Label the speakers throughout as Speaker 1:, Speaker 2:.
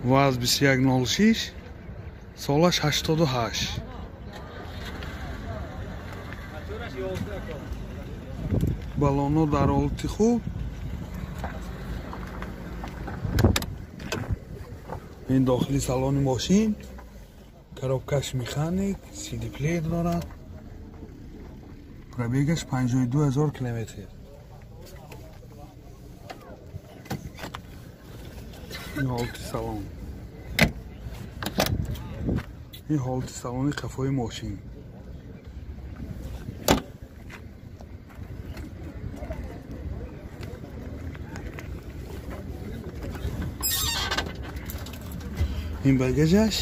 Speaker 1: ВАЗ 2106, солаш 88. Балонҳо дар ҳолати хуб. Ин дохили салони мошин, коробкаш механик, CD плеер дорад. Пробегаш 52 000 километр. Ин ҳолати салон. Ин ҳолати салони қафои мошин. Ин багажаш.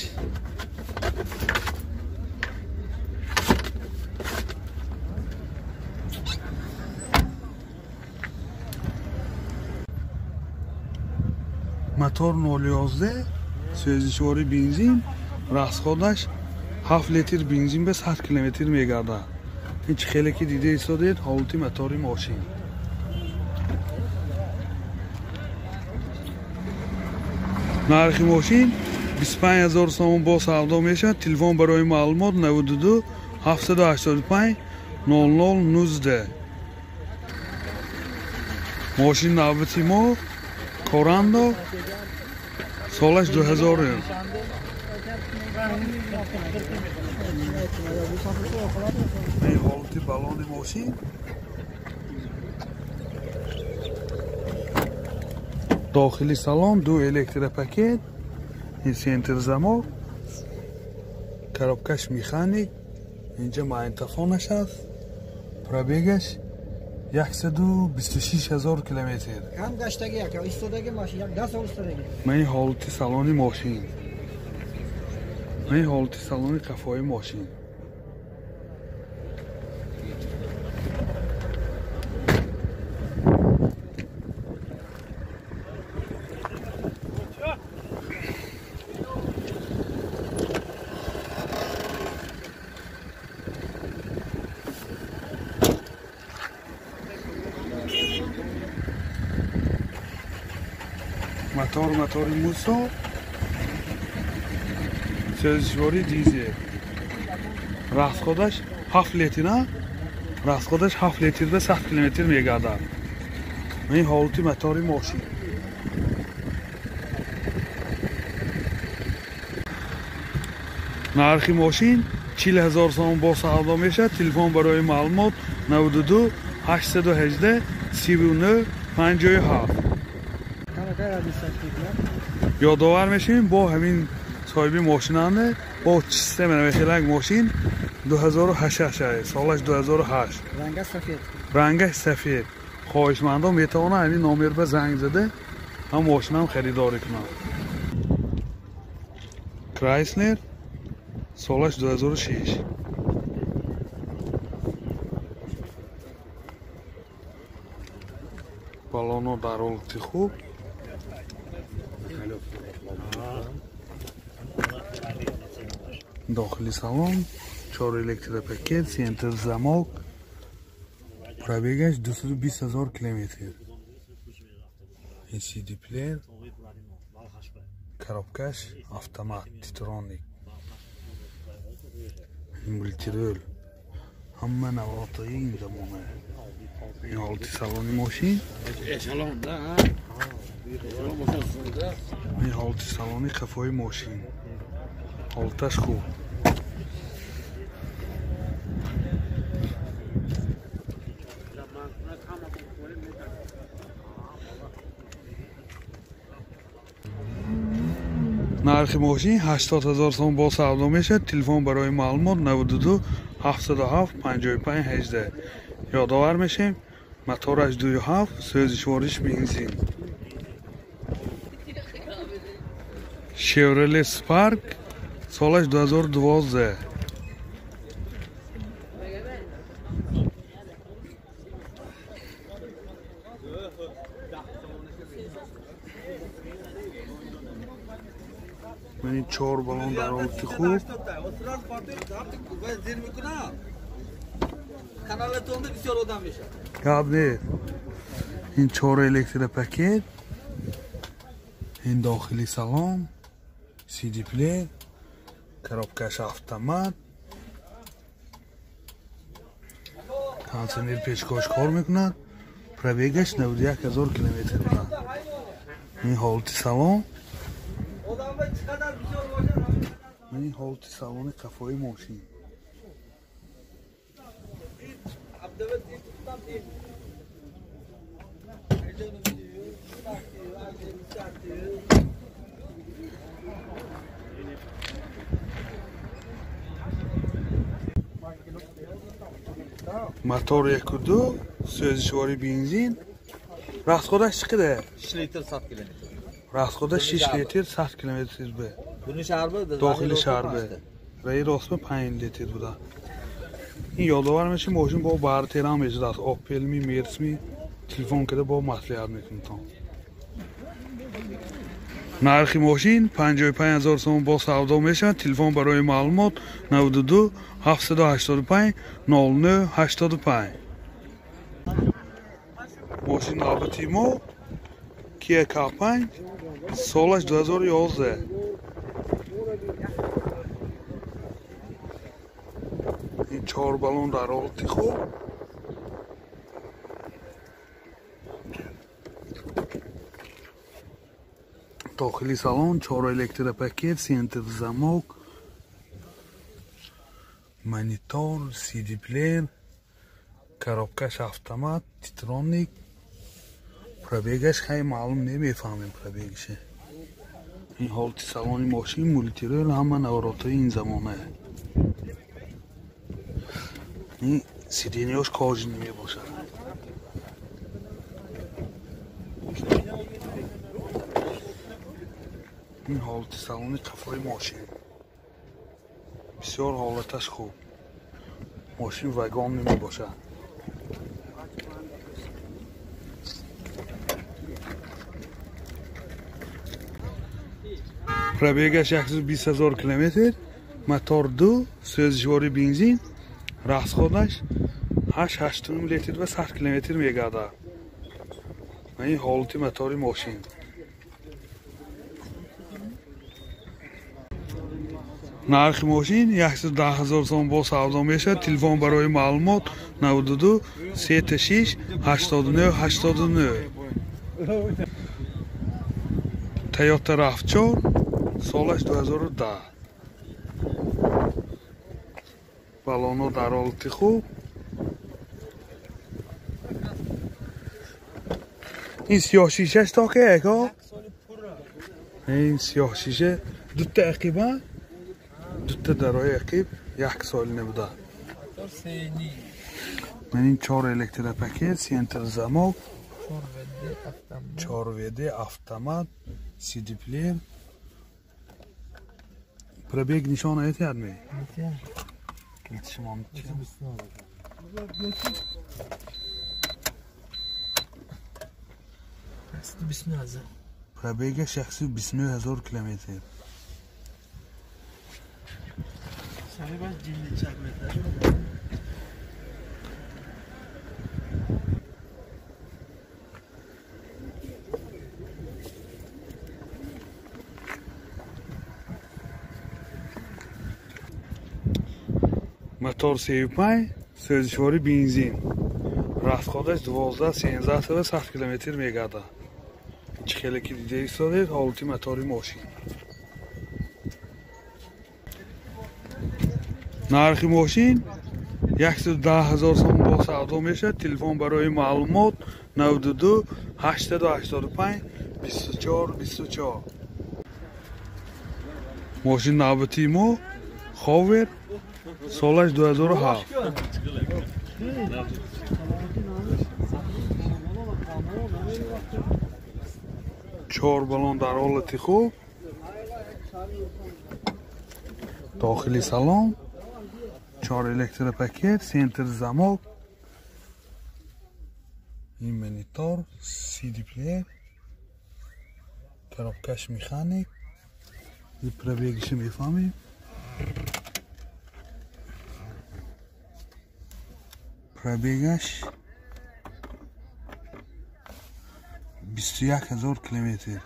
Speaker 1: Мотор 0.11, сӯзишвори бензин, расходаш 7 литр бензин ба 100 километр мегардад. Ин чӣ хеле ки дида истодед, ҳолати мотори мошин. Нархи мошин 25 000 сомон бо савдо мешавад. Телефон барои маълумот 92 785 00 19. Мошин навбати мо Корандо, солаш 2000. Ин ҳолати балони мошин. Дохили салон ду электропакет, ин центр замок, коробкаш механик, инҷа магнитофонаш аст. Пробегаш 126 000 километр.
Speaker 2: Кам гаштаги яка, истодаги мошин, як 10 сол истодаги.
Speaker 1: Ман ин ҳолати салони мошин. Ман ин ҳолати салони қафои мошин. Мотор мотори Мусо, сӯзишвори дизел. Расходаш 7 литр, на? Расходаш 7 литр ба 100 километр мегардад. Ин ҳолати мотори мошин. Нархи мошин 40 000 сомон бо савдо мешавад. Телефон барои маълумот 92 818 39 57. Ёдовар мешавем, бо ҳамин соҳиби мошинанда, бо чиста менавехелак мошин 2008, солаш 2008.
Speaker 2: Рангаш сафед.
Speaker 1: Рангаш сафед. Хоҳишмандон метавонанд ҳамин номер ба занг зада ҳам мошинам харидорӣ кунанд. Крайслер, солаш 2006. Балонҳо дар ҳолати хуб. Дохили салон 4 электропакет, центр замок, пробегаш 220 000 километр. Ин CD плеер, коробкаш автомат, титроник, мультирул, ҳама навотаи ин замона. Ин ҳолати салони мошин. Ин ҳолати салони қафои мошин. Ҳолаташ хуб. Нархи мошин 80 000 сомон бо савдо мешавад. Телефон барои маълумот 92 707 55 18. Ёдовар мешавем, мотораш 2.7, сӯзишвориш бензин. Chevrolet Spark, солаш 2012. Ман 4 балон дар ҳолати хуб. Гап нест. Ин 4 электропакет, ин дохили салон. CD плеер, коробкаш автомат, кондиционер пешкош кор мекунад. Пробегаш 91 ҳазор километр буда. Ин ҳолати салон. Ин ҳолати салони қафои мошин. Мотор 1.2, сӯзишвори бензин. Расходаш чӣ қадар?
Speaker 3: 6 литр 100 километр.
Speaker 1: Расходаш 6 литр 100 километр бу.
Speaker 3: Буни шаҳрба,
Speaker 1: дохили шаҳрба. Раи ростма 5 литр буда. Ин ёдовар мешавем, мошин бо бартерам мешудааст. Опелми, Мерсми телефон карда бо маслиҳат мекунтон. Нархи мошин 55 ҳазор сомон бо савдо мешавад. Телефон барои маълумот 92 785 09 85. Мошин навбати мо Kia K5, солаш 2011. Ин чор баллон дар ҳолати хуб. Дохили салон чор электропакет, центр замок, монитор, CD плеер, коробкаш автомат, титроник. Пробегаш хай маълум намефаҳмем пробегаше. Ин ҳолати салони мошин, мултирол, ҳама наворотҳои ин замона. Ин сиденьяш кожаный мебошад. Ин ҳолати салони қафои мошин. Бисёр ҳолаташ хуб. Мошин вагон намебошад. Пробегаш 120 ҳазор километр, мотор 2, сӯзишвори бензин, расходаш 8-8.5 литр ва 100 километр мегардад. Ин ҳолати мотори мошин. Нархи мошин 110 ҳазор сомон бо савдо мешавад. Телефон барои маълумот 92 36 89 89. Toyota RAV4, солаш 2010. Баллонҳо дар ҳолати хуб. Ин сиёҳ шишаш то ки яко? Ин сиёҳ шиша дута ақиба, дута дарои ақиб як сол набуда. Ман ин чор электропакет, центр замок, 4 ВД автомат, CD плеер. Пробег нишон этяд ми? Килтишмон. Пробега 629 ҳазор километр. Мотор 35, сӯзишвори бензин. Расходаш 12-13 100 километр мегардад. Чӣ хеле ки дида истодед, ҳолати мотори мошин. Нархи мошин 110 ҳазор сомон бо савдо мешавад. Телефон барои маълумот 92 885 24 24. Мошин навбати мо Ховер, солаш 2007. Чор баллон дар ҳолати хуб. Дохили салон чор электропакет, центр замок, ин монитор, CD плеер, коробкаш механик. Ин пробегиша мефаҳмем. Пробегаш 21 ҳазор километр.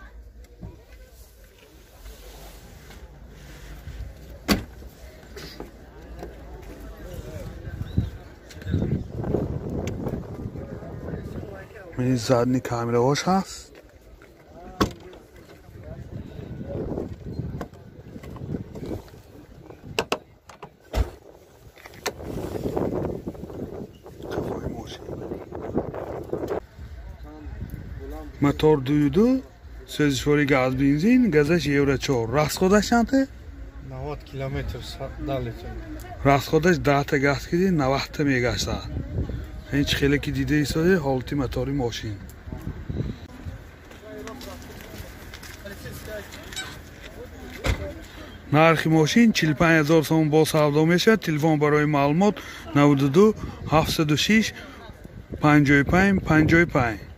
Speaker 1: Ин задний камераҳош ҳаст. Қафои мошин. Мотор 2.2, сӯзишвори газ бензин, газаш евро 4. Расходаш чанте?
Speaker 4: 90 километр дар литр.
Speaker 1: Расходаш 10 та газ киди 90 та мегашта. Ин чӣ хеле ки дида истоди ҳолати мотори мошин. Нархи мошин 45 000 сомон бо савдо мешавад. Телефон барои маълумот 92 706 55 55.